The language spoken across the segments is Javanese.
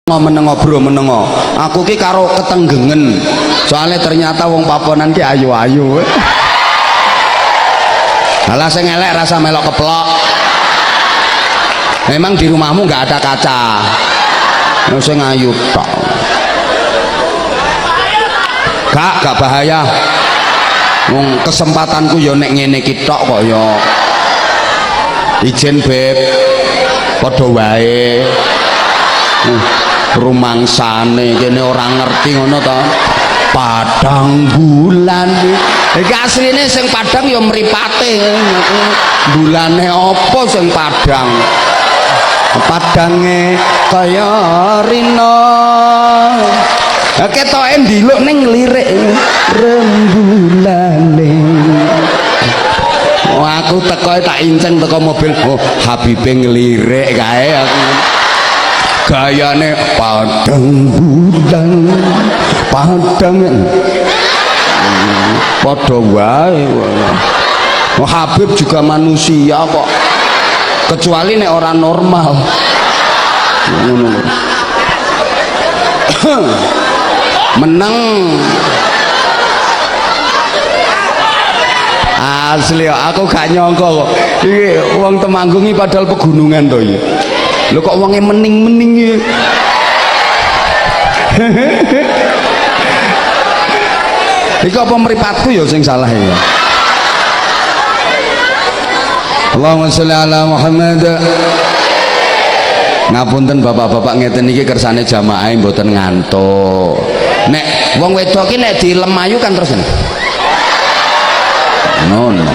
Menengo bro, menengo. Aku ki karo ketenggengen. Soalnya ternyata wong Paponan ki ayu-ayu. Alah sing elek rasa melok keplok. Memang di rumahmu nggak ada kaca. Sing ayu tok. Gak bahaya. Wong kesempatanku ya nek ngene iki tok kok ya. Izin beb. Padha wae. Rumangsane kene ora ngerti ngono to. Padang bulan. Iki asline sing padang ya mripate. Bulane apa sing padang? Padange kaya rina. Ketoke ndiluk ning lirik rembulane. Oh, aku teko tak inceng teko mobil. Oh, Habibe nglirik kae aku. Gayane padang bulan, padang padha wae. Oh, Habib juga manusia kok. Kecuali nek orang normal. Ngono. Meneng. Asli aku gak nyangka kok. Iki wong Temanggung iki padahal pegunungan to iki. Lho kok wonge mening-mening iki. Iki apa mripatku ya sing salah ya. Allahumma sholli ala Muhammad. Ngapunten bapak-bapak ngeten iki kersane jamaah mboten ngantuk. Nek wong wedok ki nek dilemayu kan terus ngene. Ngono.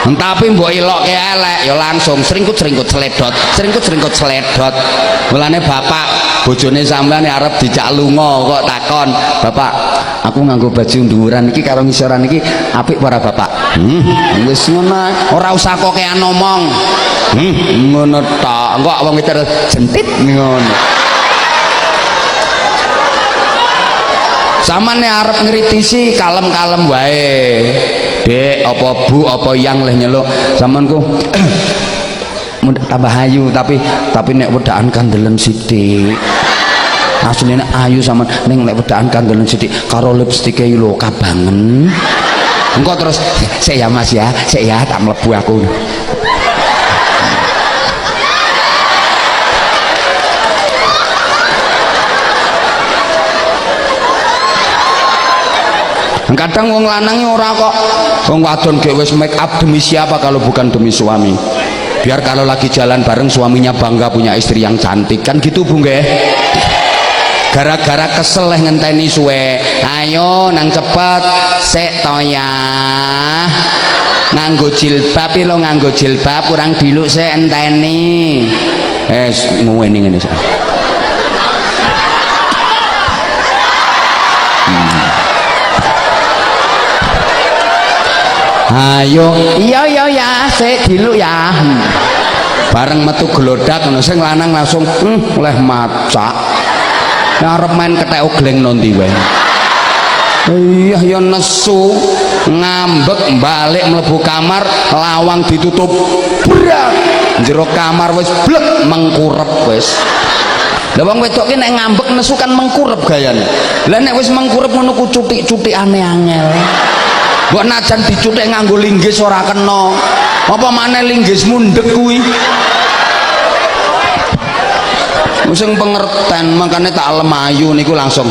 Tapi mbok ilokke elek ya langsung sringkut-sringkut sledot, sringkut-sringkut sledot. Mulane bapak bojone sampean arep dijak lunga kok takon, "Bapak, aku nganggo baju nduwuran iki karo ngisoran iki apik apa ora, Bapak?" Wis ngono, ora usah kokean ngomong. Ngono tok. Engko wong itu jentit ngono. Sampeyan nek arep ngritisi kalem-kalem wae. Dek, apa bu, apa yang leh nyeluk sampean ku tambah ayu, tapi nek wedakan kandelen sithik. Asline ayu sampean ning nek wedakan kandelen sithik karo lipstike lho kabangen. Engko terus sik ya Mas ya, sik ya tak mlebu aku. Kadang wong lanang ora kok, wong wadon gek wis make up demi siapa kalau bukan demi suami. Biar kalau lagi jalan bareng suaminya bangga punya istri yang cantik kan gitu Bu nggih. Gara-gara kesel leh ngenteni suwe. Ayo nang cepet sik to ya. Nganggo jilbab iki lho, nganggo jilbab kurang diluk sik enteni. Ngene ngene sik. Ayo, iya iya ya, sik diluk ya. Bareng metu glodak ngono sing lanang langsung leh macak. Arep main kethek ogleng nondi wae. Iya ya nesu, ngambek balik mlebu kamar, lawang ditutup. Brak. Jero kamar wis blek mengkurep wis. Lah wong wedok ki nek ngambek nesu kan mengkurep gayane. Lah nek wis mengkurep ngono ku cutik-cutikane angel. Mbok najan dicuthik nganggo linggis ora kena. Apa maneh linggismu ndek kuwi? Sing pengerten makane tak lemayu niku langsung.